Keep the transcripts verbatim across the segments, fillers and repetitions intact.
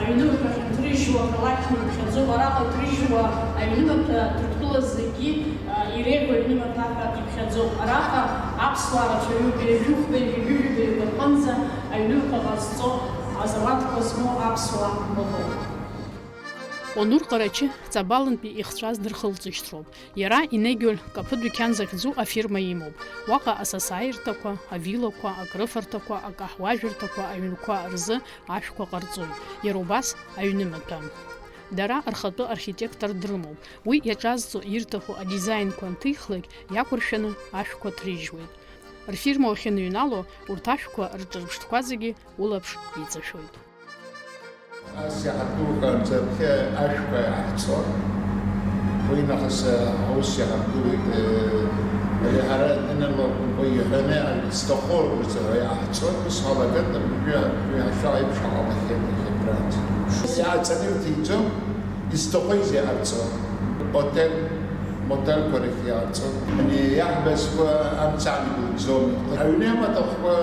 Аҩнымаҭәа ахьынҭрыжьуа ақалақьны иԥхьаӡоуп, араҟа иҭрыжьуа аҩнымаҭәа Ҭырқәтәыла зегьы, а, иреиӷьу аҩнымаҭәа ҳәа иԥхьаӡоуп. Араҟа аԥсуаа рацәаҩуп, ҩажәихәбеи, ҩажәижәибеи рҟынӡа аҩнымаҭәа ҟазҵо, азауадқәа змоу аԥсуаа ыҟоуп. Онур Ҟарачы Ҵабалынтәи ихцәаз дырхылҵышьҭроуп. Иара Инегиуль Каԥыдуқьан захьӡу афирма имоуп. Уаҟа асасааирҭақәа, авилақәа, акрыфарҭақәа, акаҳуажәырҭақәа аҩнқәа рзы ашәқәа ҟарҵоит. Иара убас аҩнымаҭәа. Дара рхатәы архитектор дрымоуп. Уи иаҿазҵо ирҭаху адизаинқәа анҭихлак иақәыршәаны ашәқәа ҭрыжьуеит. Рфирма уахьыныҩнало, урҭ ашәқәа рҿырԥштәқәа зегьы улаԥш иҵашәоит. Ас иаҳаргылоуп, ҳәа, анцәа аԥхьа ашәқәа иаҳцон. Уи нахыс, э, аус иаҳаргылоит, э, ари ҳара адинала акәымкәа иҳәаны изҭаху рзы иаҳцон, ус ҳалагеит, абыржәы, абыржәы иаҳшәа аиԥш ҳаҟалахьеит иахьа абранӡа. Иааҵаны ирҭиӡом, изҭаху изы иаҳарцон. Отель, мотельқәа рахь иаҳарцон. Ани иаҳбазқәа амца анагӡом. Аҩны амаҭәахәқәа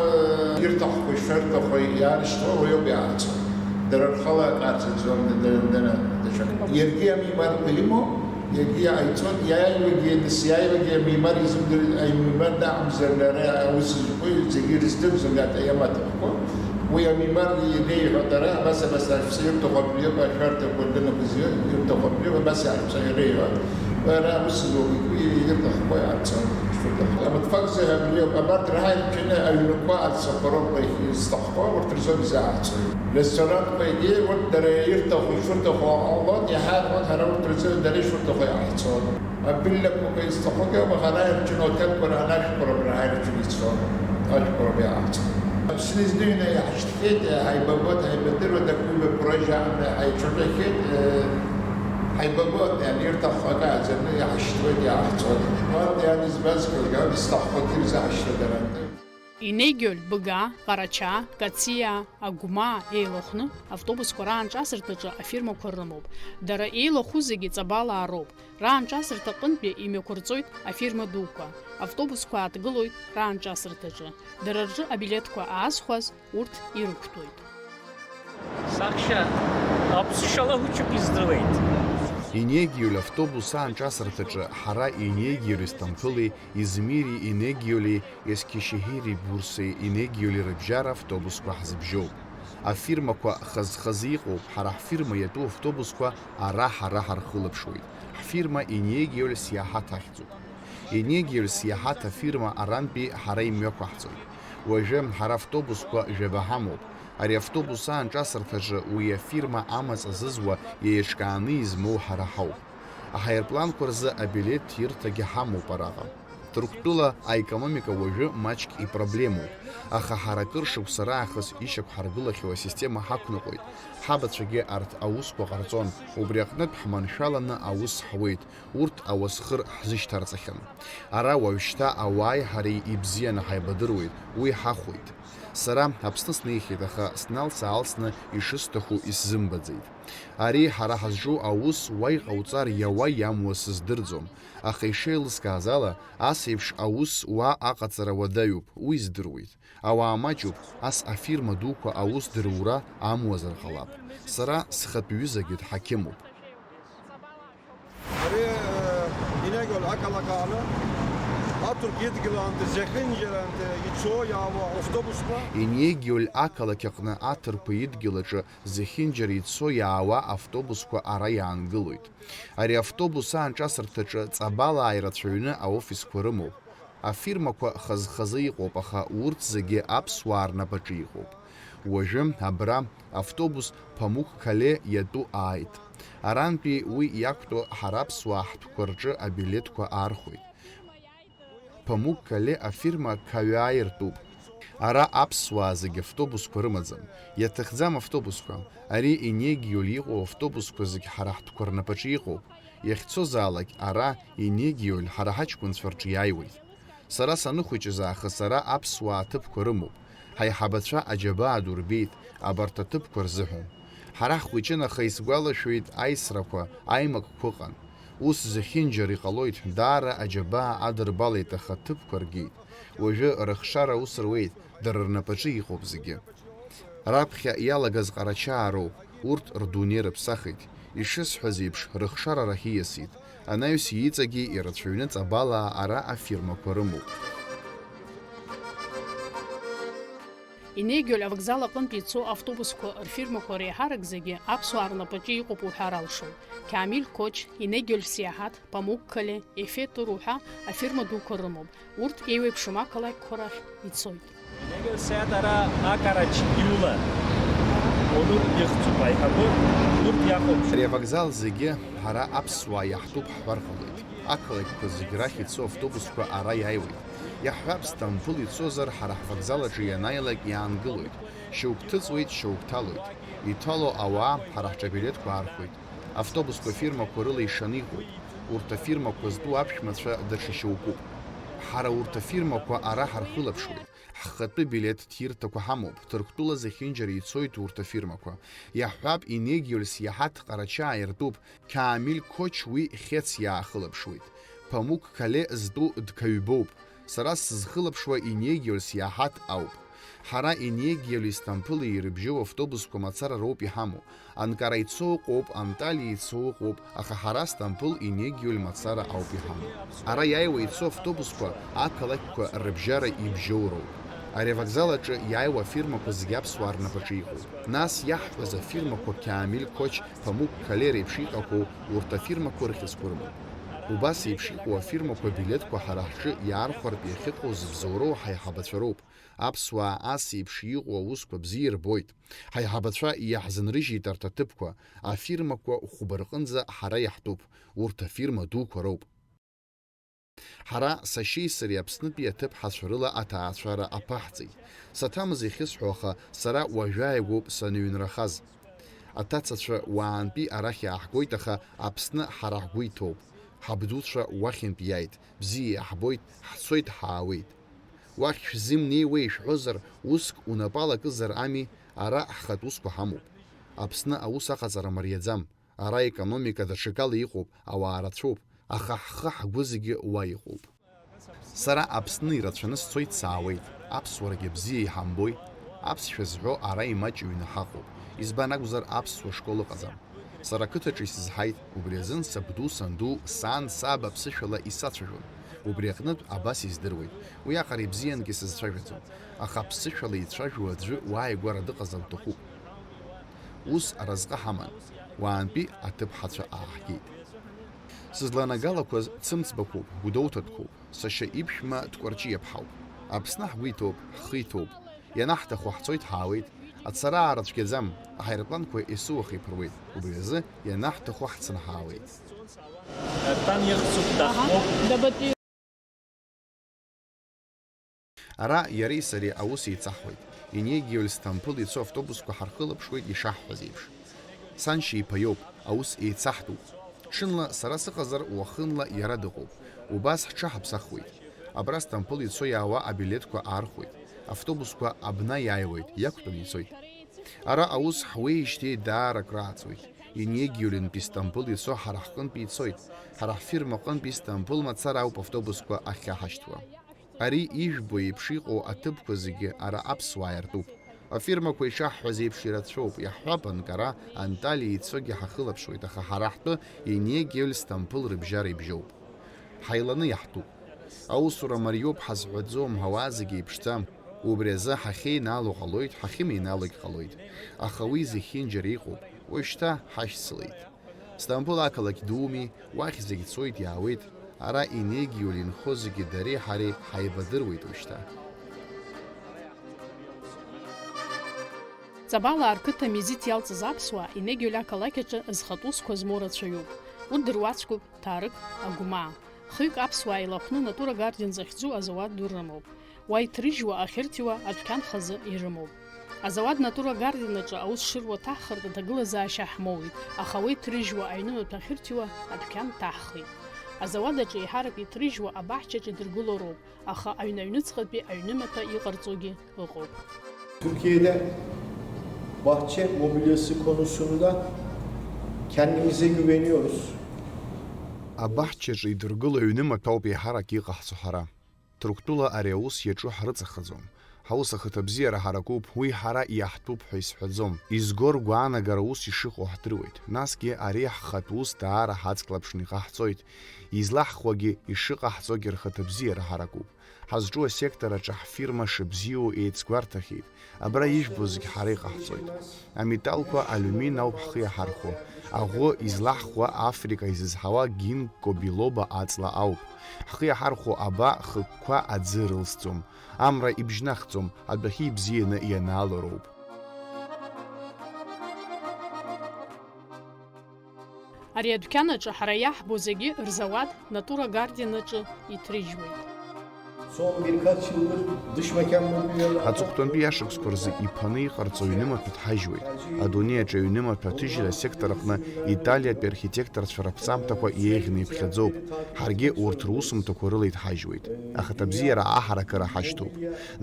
ирҭахқәои шырҭахқәои иаарышьҭуа уи ауп иаҳарцон. Дара рхала акы аарцаӡом, дара, дара, даҽак. Иаргьы амимарқәа имоуп, иаргьы иааиҵоит, иааиуагьы, нас иааиуагьы амимар изымдыр, амимар даҟамзар, дара аус зқәу зегьы ирыздырӡом, иаҭа-, иамаҭәахәқәа. Уи амимар иреиҳәо дара, абас, абас, аҳәса ирҭаху абриоуп, ашәарҭақәа рдәы нақәызҩы ирҭаху абриоуп, абас иаҳәса иреиҳәо. Бара аус зуагьы уи ирҭахқәа иаарцон, шырҭахқәа. Амаҭәахә зегьы абриоуп, абарҭ раҳаирцәаны аҩнқәа аццакқәа роуп, изҭахқәа урҭ рзоуп изааҳцоит. Ресторантқәагьы урҭ дара ирҭаху, ишырҭаху ҟалон, иаҳа ирҳәон, ҳара урҭ рзы дара ишырҭаху иаҳцон. Абиллақәақәа изҭахугьы аума, ҳара ирчын, отелқәа раан ашәқәа роуп раҳаирцәаны ицон, ашәқәа роуп иааҳцон. Аԥсны издыҩны иаҳшьҭхьеит, ҳаибабоит, ҳаибадыруеит, ақәыҩбатә прожьа аҟны ҳаиҿагылахьеит, ҳаибабоит, иан ирҭаху акы ааӡаны иаҳшьҭуеит, иааҳцоит. Уантәи ан избаз килограмм изҭаххогьы ирзаҳшьҭуеит арантәи. Инегиоль, Быгаа, Ҟарачаа, Кациаа, Агәмаа еилахәны автобусқәа раанҿасырҭаҿы афирмақәа рымоуп. Дара еилахәу зегьы Ҵабалаа роуп. Раанҿасырҭа аҟынтәи имҩақәырҵоит афирма дуқәа. Автобусқәа ааҭгылоит раанҿасырҭаҿы. Дара рҿы абилеҭқәа аазхәаз урҭ ирықәтәоит. Саҳәшьа аԥсышьала хәыҷык издыруеит. Инегиоль автобус аанҿасырҭаҿы ҳара Инегиоль Истамԥыли, Измири Инегиоли, Есқьишьеҳири Бурсеи Инегиоли рыбжьара автобусқәа ҳзыбжьоуп. Афирмақәа хаз-хазы иҟоуп, ҳара ҳфирма иатәу автобусқәа ара ҳара ҳархылаԥшуеит. Ҳфирма Инегиоль Сиаҳаҭ ахьӡуп. Инегиоль Сиаҳаҭ афирма арантәи ҳара имҩақәаҳҵоит. Уажәы ҳара автобусқәа жәаба ҳамоуп. Ари автобус аанҿасырҭаҿы уи афирма амаҵ азызуа иеиҿкааны измоу ҳара ҳауп. Аҳаирпланқәа рзы абилеҭ ҭирҭагьы ҳамоуп араҟа. Ҭырқәтәыла аекономика уажәы маҷк ипроблемоуп, аха ҳара акыр шықәса раахыс ишьақәҳаргылахьоу асистема ҳақәныҟәеит. Ҳабацәагьы арҭ аусқәа ҟарҵон, убри аҟнытә ҳманшәаланы аус ҳуеит, урҭ ауасхыр ҳзышьҭарҵахьан. Ара уажәшьҭа ауааи ҳареи ибзианы ҳаибадыруеит, уи ҳахәоит. Сара Аԥсны снеихьеит, аха сналс-аалсны ишысҭаху исзымбаӡеит. Ари ҳара ҳазҿу аус уа иҟауҵар иауа иамуа сыздырӡом, аха ишеилыскааз ала, ас еиԥш аус уа аҟаҵара уадаҩуп, уи здыруеит. Ауаа маҷуп, ас афирма дуқәа аус дырура амуазар ҟалап. Сара схатә ҩызагьы дҳақьымуп. Ари, э, Инегиоль ақалақь аҟны аҭырқәа идгьыл аҟынтә, зехьынџьарантәи ицо иаауа автобусқәа. Инегиоль ақалақь аҟны аҭырқәа идгьыл аҿы зехьынџьара ицо иаауа автобусқәа ара иаангылоит. Ари автобус аанҿасырҭаҿы Ҵабалаа ирацәаҩны аофисқәа рымоуп. Афирмақәа хаз-хазы иҟоуп, аха урҭ зегьы аԥсуаа рнапаҿы иҟоуп. Уажәы абра автобус Памук-Кале иатәу ааит. Арантәи уи иақәтәоу ҳара аԥсуаа ҳтәқәа рҿы абилеҭқәа аархәеит. Памук-Кале афирма Каҩаа иртәуп. Ара аԥсуаа зегьы автобусқәа рымаӡам. Иаҭахӡам автобусқәа. Ари Инегиоль иҟоу автобусқәа зегь ҳара ҳтәқәа рнапаҿы иҟоуп. Иахьцозаалак ара Инегиоль ҳара ҳаҷкәынцәа рҿы иааиуеит. Сара саныхәыҷыз аахыс ара аԥсуаа аҭыԥқәа рымоуп. Ҳаиҳабацәа аџьабаа ду рбеит абарҭ аҭыԥқәа рзыҳәан. Ҳара ҳхәыҷын, аха исгәалашәоит аисрақәа, аимакқәа ыҟан. Ус зехьынџьара иҟалоит, даара аџьабаа адырбалеит, аха аҭыԥқәа ргеит. Уажәы рыхшара аус руеит, дара рнапаҿы иҟоуп зегьы. Раԥхьа иалагаз Ҟарачаа роуп. Урҭ рдунеи рыԥсахит. Ишысҳәаз еиԥш, рыхшара арахь ииасит. Анаҩс иҵегьы ирацәаҩны Ҵабалаа ара афирмақәа рымоуп. Инегиоль авокзал аҟынтә ицо автобусқәа рфирмақәа реиҳарак зегьы аԥсуаа рнапаҿы иҟоуп уҳәар алшоит. Қьаамиль Қоч, Инегиоль Сиаҳаҭ, Памук Кале, Ефе Тур уҳәа афирма дуқәа рымоуп. Урҭ еиуеиԥшым ақалақьқәа рахь ицоит. Инегиоль Сиаҳаҭ ара Акарач иула. Онур ихьӡуп аиҳабы, урҭ иахәаԥшуеит. Ари авокзал зегьы ҳара аԥсуаа иаҳтәуп ҳҳәар ҟалоит. Ақалақьқәа зегь рахь ицо автобусқәа ара иааиуеит. Иаҳҳәап, Сҭампыл ицозар, ҳара ҳвокзал аҿы ианааилак иаангылоит. Шьоук ҭыҵуеит, шьоук ҭалоит. Иҭало ауаа ҳара ҳҿы абилеҭқәа аархәоит. Автобусқәа фирмақәа рыла ишаны иҟоуп. Урҭ афирмақәа зтәу аԥшәмацәа даҽа шьоукуп. Ҳара урҭ афирмақәа ара ҳархылаԥшуеит. Ҳхатәы билеҭ ҭирҭақәа ҳамоуп, Ҭырқәтәыла зехьынџьара ицоит урҭ афирмақәа. Иаҳҳәап, Инегиоль Сиаҳаҭ Ҟарачаа иртәуп, Қьаамиль Қоч уи Хьец иаахылаԥшуеит. Памук Кале зтәу дқаҩбоуп. Сара сзыхылаԥшуа Инегиоль Сиаҳаҭ ауп. Ҳара Инегиоли Сҭампыли ирыбжьоу автобусқәа мацара роуп иҳамоу. Анкара ицо ыҟоуп, Анталиа ицо ыҟоуп, аха ҳара Сҭампыл Инегиоль мацара ауп иҳамоу. Ара иааиуа ицо автобусқәа ақалақьқәа рыбжьара ибжьоу роуп. Ари авокзал аҿы иааиуа афирмақәа зегьы аԥсуаа рнапаҿы иҟоуп. Нас иаҳҳәаз афирмақәа Қьаамиль Қоч, Памук Кале реиԥш иҟақәоу урҭ афирмақәа рыхьӡқәа рымоуп. Убас еиԥш иҟоу афирмақәа абилеҭқәа ҳара ҳҿы иаархәартә иахьыҟоу зыбзоуроу ҳаиҳабацәа роуп. Аԥсуаа ас еиԥш иҟоу аусқәа бзиа ирбоит. Ҳаиҳабацәа иаҳзынрыжьит арҭ аҭыԥқәа, афирмақәа хәба рҟынӡа ҳара иаҳтәуп, урҭ афирма дуқәа роуп. Ҳара сашьеи сареи Аԥснытәи аҭыԥҳацәа рыла аҭаацәара аԥаҳҵеит. Саҭамыз иахьысҳәо, аха сара уажәааигәоуп саныҩнрахаз. Аҭацацәа уаантәи арахь иааҳгоит, аха Аԥсны ҳара ҳгәы иҭоуп. Ҳабдуцәа уахьынтә иааит, бзиа иаҳбоит, ҳцоит, ҳаауеит. Уахь шәзымнеиуеи шәҳәозар, уск унапала акызар ами, ара ҳхатә усқәа ҳамоуп. Аԥсны аус аҟаҵара мариаӡам. Ара аекономика даҽакала иҟоуп, ауаа рацәоуп, аха ҳхы ҳгәы зегьы уа иҟоуп. Сара Аԥсны ирацәаны сцоит, саауеит, аԥсуарагьы бзиа иҳамбои? Аԥсшәа зҳәо ара имаҷҩны ҳаҟоуп, избан акәзар аԥсуа школ ыҟаӡам. Сара ақыҭаҿы исызҳаит, убри азын сабду, санду, сан, саб аԥсышәала исацәажәон. Убри аҟнытә абас издыруеит, уиаҟара ибзиангьы сызцәажәаӡом, аха аԥсышәала ицәажәо аӡәы уааигәара дыҟазар уҭахуп. Ус аразҟы ҳаман, уаантәи аҭыԥҳацәа ааҳгеит. Сызланагалақәаз цымцбақәоуп, гәдоуҭатәқәоуп, сашьа иԥшәма Ткәарҷиаԥҳауп. Аԥсны ҳгәы иҭоуп, ҳхы иҭоуп. Ианаҳҭаху ҳцоит, ҳаауеит. Ацара аарыцәгьаӡам, аҳаирпланқәа есыуаха иԥыруеит. Убри азы ианаҳҭаху ҳцаны ҳаауеит. Ара иареи сареи аус еицаҳуеит. Инегиоль Сҭампыл ицо автобусқәа ҳархылаԥшуеит ишаҳҳәаз еиԥш. Саншьа иԥа иоуп, аус еицаҳтәуп. Ҽынла сара сыҟазар, уахынла иара дыҟоуп. Убас ҳҽаҳаԥсахуеит. Абра Сҭампыл ицо-иаауа абилеҭқәа аархәоит. Автобусқәа абна иааиуеит, иақәтәаны ицоит. Ара аус ҳуеижьҭеи даара акрааҵуеит. Инегиолинтәи Сҭампыл ицо ҳара ҳҟынтәи ицоит. Ҳара ҳфирма аҟынтәи Сҭампыл мацара ауп автобусқәа ахьаҳашьҭуа. Ари ижәбо еиԥш иҟоу аҭыԥқәа зегьы ара аԥсуаа иртәуп. Афирмақәа ишаҳҳәаз еиԥш ирацәоуп, иаҳҳәап, Анкара, Анталиа ицогьы ҳахылаԥшуеит, аха ҳара ҳтәы Инегиоль Сҭампыл рыбжьара ибжьоуп. Ҳаиланы иаҳтәуп. Аусура мариоуп ҳазҳәаӡом, ҳауаа зегьы еиԥшӡам. Убри азы ҳахьеинаало ҟалоит, ҳахьымеинаалогь ҟалоит. Аха уи зехьынџьара иҟоуп, уажәшьҭа ҳашьцылеит. Сҭампыл ақалақь дууми, уахь зегь цоит, иаауеит, ара Инегиоль инхо зегьы дареи ҳареи ҳаибадыруеит уажәшьҭа. Ҵабалаа рқыҭа Мезиҭ иалҵыз аԥсуаа Инегиоль ақалақь аҿы зхатә усқәа змоу рацәаҩуп. Урҭ дыруаӡәкуп Ҭарык Агәмаа. Хҩык аԥсуаа илахәны Натура Гарден захьӡу азауад ду рымоуп. Уа иҭрыжьуа, ахьырҭиуа адәқьан хазы ирымоуп. Азауад Натура Гарден аҿы аус шыруа ҭаҳхыртә аҭагылазаашьа ҳмоуит, аха уа иҭрыжьуа аҩнымаҭәа ахьырҭиуа адәқьан ҭаҳхит. Азауад аҿы еиҳарак иҭрыжьуа абаҳчаҿ идыргыло роуп, аха аҩны аҩныҵҟатәи аҩнымаҭәа иҟарҵогьы ыҟоуп. Türkiye'de bahçe mobilyası konusunda kendimize güveniyoruz. Абаҳчаҿы идыргыло аҩнымаҭәа ауп еиҳарак иҟаҳҵо ҳара. Ҭырқәтәыла ари аус иаҿу ҳрыҵахаӡом. Ҳаус ахаҭабзиара ҳаракуп, уи ҳара иаҳтәуп ҳәа исҳәаӡом. Изго ргәаанагара ус ишыҟоу ҳдыруеит. Насгьы ари ҳхатә ус даара ҳацклаԥшны иҟаҳҵоит. Излаҳхуагьы, ишыҟаҳҵогьы рхаҭабзиара ҳаракуп. Ҳазҿу асектор аҿы ҳфирма шыбзиоу еицгәарҭахьеит. Абра ижәбо зегь ҳара иҟаҳҵоит. Аметалқәа алиумин ауп ҳхы иаҳархәо. Аӷәы излаҳхуа Африка изызҳауа гинкго билоба аҵла ауп. Ҳхы иаҳархәо аба хықәқәа аӡы рылсӡом. Амра ибжьнахӡом, адәахьы ибзианы ианаалароуп. Ари адәқьан аҿы ҳара иаҳбо зегьы рзауад Натура Гарден аҿы иҭрыжьуеит. Son birkaç yıldır dış mekan mobilyalarda Аҵыхәтәантәи ашықәсқәа рзы иԥаны иҟарҵо аҩнымаҭәа дҳажьуеит. Адунеи аҿы аҩнымаҭәа аҭыжьра асектор аҟны Италиатәи архитекторцәа раԥҵамҭақәа еиӷьны иԥхьаӡоуп. Ҳаргьы урҭ русумҭақәа рыла идҳажьуеит. Ахаҭабзиара аҳаракыра ҳашьҭоуп.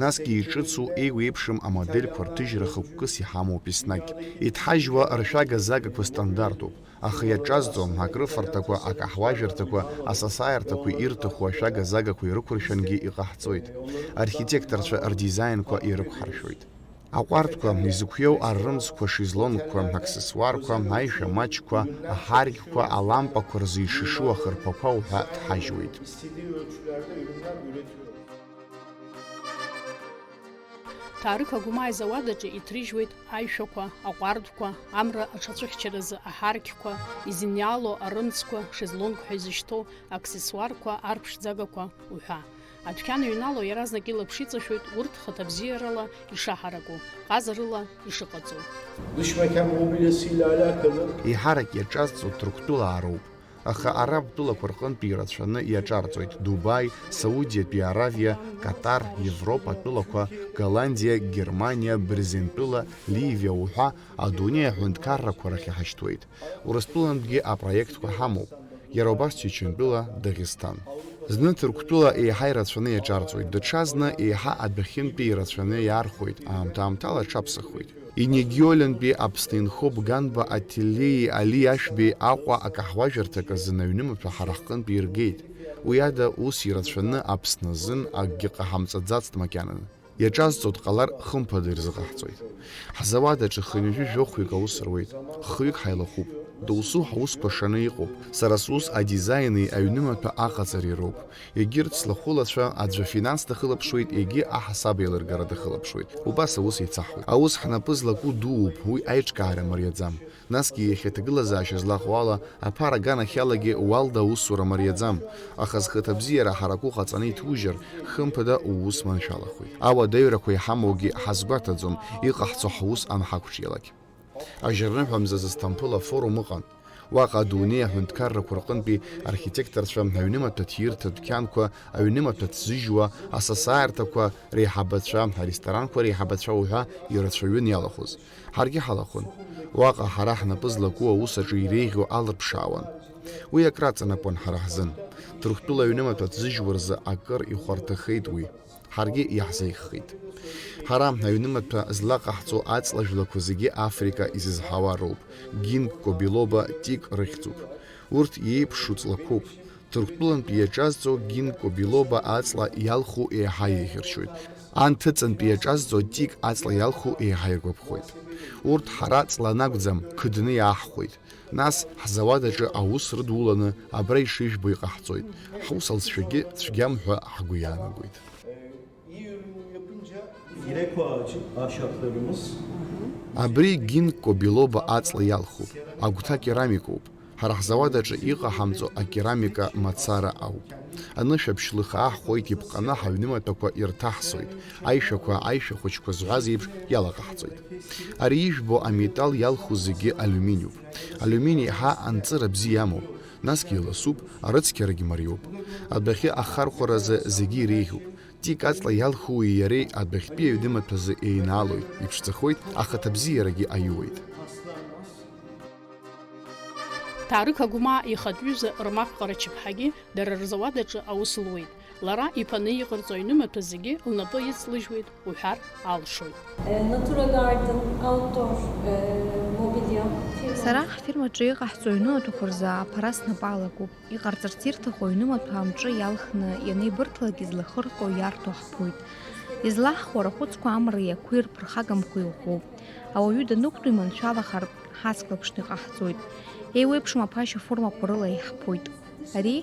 Насгьы иҿыцу еиуеиԥшым амодельқәа рҭыжьра хықәкыс иҳамоуп еснагь. Иҭҳажьуа ршәага-загақәа стандартуп, аха иаҿазҵо акрыфарҭақәа, акаҳуажәырҭақәа, асасааирҭақәа ирҭаху ашәага-загақәа ирықәыршәангьы иҟаҳҵоит. Архитекторцәа рдизаинқәа ирықәҳаршәоит. Аҟәардәқәа, изықәиоу аррымӡқәа, шезлонгқәа, аксессуарқәа, аишәа маҷқәа, аҳаргьқәа, алампақәа рзы ишышу ахырԥақәа уҳәа дҳажьуеит. Ҭаарык Агәмаа изауад аҿы иҭрыжьуеит аишәақәа, аҟәардәқәа, амра аҽацәыхьчаразы аҳаргьқәа, изыниало арымӡқәа, шезлонг ҳәа изышьҭоу аксессуарқәа, арԥшӡагақәа уҳәа. Адәқьан иҩнало иаразнак илаԥш иҵашәоит урҭ хаҭабзиарала ишаҳараку, ҟазарыла ишыҟаҵоу. Dış mekan mobilyası ile alakalı Еиҳарак иаҿазҵо Ҭырқәтәылаароуп, аха араб тәылақәа рҟынтә ирацәаны иаҿарҵоит Дубаи, Саудиатәи Аравиа, Катар, Европа тәылақәа, Голландиа, Германиа, Брезентәыла, Ливиа уҳәа адунеи аҳәынҭқаррақәа рахь иҳашьҭуеит. Урыстәылантәгьы апроектқәа ҳамоуп, иара убас Чечентәыла, Дагестан. Зны Ҭырқәтәыла еиҳа ирацәаны иаҿарҵоит, даҽазны еиҳа адәахьынтәи ирацәаны иаархәоит, аамҭа-аамҭала аҽаԥсахуеит. Инегиолантәи Аԥсны инхо Бганба Ателлеи Али Ашәбеи Аҟәа акаҳуажәырҭак азын аҩнымаҭәа ҳара ҳҟынтә иргеит. Уи ада ус ирацәаны Аԥсны азын акгьы ҟаҳамҵаӡацт макьананы. Иаҿазҵо дҟалар, хымԥада ирзыҟаҳҵоит. Ҳзауад аҿы хынҩажәи жәохәҩык аус руеит, хҩык ҳаилахәуп. Доусу ҳаусқәа шаны иҟоуп. Сара сус адизаини аҩнымаҭәа аҟаҵареи роуп. Егьырҭ слахәылацәа аӡәы афинанс дахылаԥшуеит, егьи аҳасаб еилыргара дахылаԥшуеит. Убас аус еицаҳуеит. Аус ҳнапы злаку дууп, уи аиҿкаара мариаӡам. Насгьы иахьа аҭагылазаашьа злаҟоу ала, аԥара аганахьалагьы уалда аусура мариаӡам, аха зхаҭабзиара ҳараку ҟаҵаны иҭужьыр, хымԥада уус маншәалахоит. Ауадаҩрақәа иҳамоугьы ҳазгәаҭаӡом, иҟаҳҵо ҳус анҳақәҿиалак. Ажьырныҳәа мзазы Сҭампыл афорум ыҟан. Уаҟа адунеи аҳәынҭқаррақәа рҟынтәи архитекторцәа, аҩнымаҭәа ҭирҭа дәқьанқәа, аҩнымаҭәа ҭзыжьуа, асасааирҭақәа реиҳабацәа, аресторанқәа реиҳабацәа уҳәа ирацәаҩын иалахәыз. Ҳаргьы ҳалахәын. Уаҟа ҳара ҳнапы злаку аус аҿы иреиӷьу алырԥшаауан. Уи акраҵанакуан ҳара ҳзын. Ҭырқәтәыла аҩнымаҭәа ҭзыжьуа рзы акыр ихәарҭахеит уи. Ҳаргьы иаҳзеиӷьхеит. Ҳара аҩнымаҭәа злаҟаҳҵо аҵла жәлақәа зегьы Африка изызҳауа роуп. Гинкго билоба, тик рыхьӡуп. Урҭ иеиԥшу ҵлақәоуп. Ҭырқәтәылантәи иаҿазҵо гинкго билоба аҵла иалху еиҳа еиӷьыршьоит. Анҭыҵынтәи иаҿазҵо тик аҵла иалху еиҳа иргәаԥхоит. Урҭ ҳара ҵла анакәӡам, қыдны иааҳхәоит. Нас ҳзауад аҿы аус рыдуланы абра ишыжәбо иҟаҳҵоит. Ҳус алҵшәагьы цәгьам ҳәа ҳгәы иаанагоит. Греко ağacı, ahşaplarımız. Абри гинкго билоба аҵла иалхуп, агәҭа керамикоуп. Ҳара ҳзауад аҿы иҟаҳамҵо акерамика мацара ауп. Анышә аԥшьлых ааҳхәоит, иԥҟаны ҳаҩнымаҭәақәа ирҭаҳсоит, аишәақәа аишәа хәыҷқәа зҳәаз еиԥш иалаҟаҳҵоит. Ари ижәбо аметал иалху зегьы алиуминиуп. Алиумини еиҳа анҵыра бзиа амоуп, насгьы иласуп, арыцқьарагь мариоуп. Адәахьы ахархәаразы зегьы иреиӷьуп. Тик аҵла иалхуи иареи адәахьтәи аҩнымаҭәазы еинаалоит, иԥшӡахоит, ахаҭабзиарагьы аиуеит. Ҭаарык Агәмаа ихатә ҩыза Ромаф Ҟарачыԥҳагьы дара рзауад аҿы аус луеит. Лара иԥаны иҟарҵо аҩнымаҭәа зегьы лнапы иҵлыжьуеит уҳәар алшоит. Natura Garden Outdoor, э, Mobilya firma. Сара ҳфирмаҿы иҟаҳҵо аҩнымаҭәақәа рзы аԥара снапы алакуп. Иҟарҵарц ирҭаху аҩнымаҭәа амҿы иалхны ианеибырҭалак излахырҟьо иарҭо ҳԥоит. Излаҳхуа рахәыцқәа амра иақәирԥырхагамхо иӷәӷәоуп. Ауаҩы данықәтәоу иманшәалахар, ҳацклаԥшны иҟаҳҵоит. Еиуеиԥшым аԥашьа формақәа рыла иаҳԥоит. Ари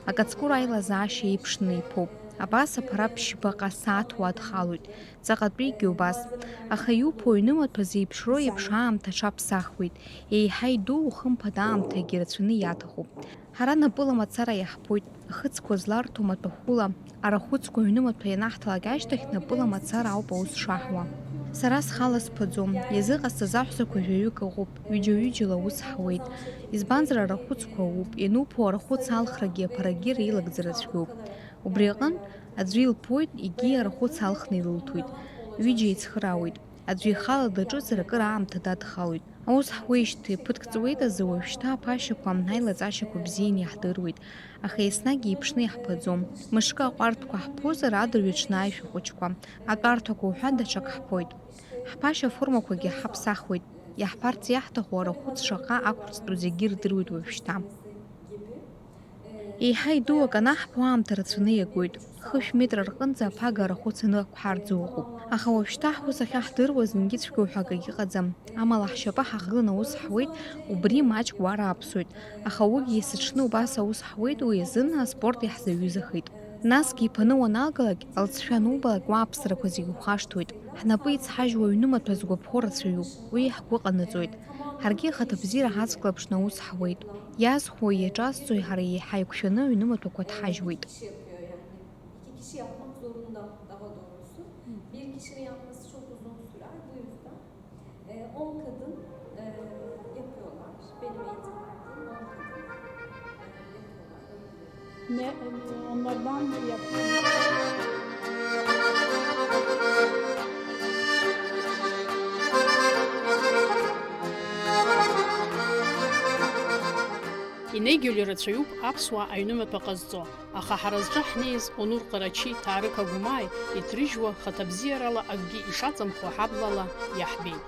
акацкура аилазаашьа еиԥшны иԥоуп. Абас аԥара ԥшьбаҟа сааҭ уадхалоит. Ҵаҟатәигьы убас. Аха иуԥо аҩнымаҭәа зеиԥшроу еиԥш аамҭа аҽаԥсахуеит. Еиҳа идуу, хымԥада, аамҭагьы рацәаны иаҭахуп. Ҳара напыла мацара иаҳԥоит. Ахыцқәа зларҭо маҭәахәыла, арахәыцқәа аҩнымаҭәа ианаҳҭалак ашьҭахь напыла мацара ауп аус шаҳуа. Сара схала сԥаӡом. Иазыҟасҵаз аҳәсақәа жәаҩык ыҟоуп, ҩыџьа-ҩыџьала аус ҳауеит. Избанзар, арахәыцқәа ууп, иануԥо арахәыц алхрагьы аԥарагьы реилагӡара цәгьоуп. Убри аҟынтә, аӡәы илԥоит, егьи арахәыц алхны илылҭоит. Ҩыџьа еицхыраауеит. Аӡәы ихала даҿызар, акыр аамҭа дадхалоит. Аус ҳуеижьҭеи ԥыҭк ҵуеит азы, уажәшьҭа аԥашьақәа, аилаҵашьақәа бзианы иаҳдыруеит, аха еснагь еиԥшны иаҳԥаӡом. Мышкы аҟәардәқәа ҳԥозар, адырҩаҽны аишәа хәыҷқәа, атәарҭақәа уҳәа даҽак ҳԥоит. Ҳԥашьа формақәагьы ҳаԥсахуеит, иаҳԥарц иаҳҭаху арахәыц шаҟа ақәырҵтәу зегьы ирдыруеит уажәшьҭа. Еиҳа идуу акы анаҳбо аамҭа рацәаны иагоит. Хышә метра рҟынӡа аԥага арахәыц анықәҳарӡо ыҟоуп. Аха уажәшьҭа ҳус ахьаҳдыруа зынгьы цәгьоу ҳәа акагьы ыҟаӡам. Амала ҳшьапы ҳахгыланы аус ҳуеит, убри маҷк уа рааԥсоит. Аха уигьы есыҽны убас аус ҳуеит, уи азын аспорт иаҳзаҩызахеит. Насгьы иԥаны уаналгалак, алҵшәа анубалак, уааԥсарақәа зегьы ухашҭуеит. Ҳнапы ицҳажьуа аҩнымаҭәа згәаԥхо рацәаҩуп, уи ҳгәы ҟанаҵоит. Ҳаргьы ахаҭабзиара ҳацклаԥшны аус ҳуеит. Иазхуеи иаҿазҵои ҳара еиҳа еиқәшәаны аҩнымаҭәақәа ҭҳажьуеит. Kişi yapıyor yani. İki kişi yapmak zorunda daha doğrusu. Bir kişinin yapması çok uzun sürer. Bu yüzden e, on kadın e, yapıyorlar. Benim eğitim verdiğim on kadın e, yapıyorlar. Öyle biliyorum. Ne, onlardan yapıyorum. Инеигьы рацәаҩуп аԥсуаа аҩнымаҭәа ҟазҵо, аха ҳара зҿы ҳнеиз Онур Ҟарачи, Ҭаарык Агәмааи иҭрыжьуа, хаҭабзиарала акгьы ишаҵамхо ҳаблала иаҳбеит.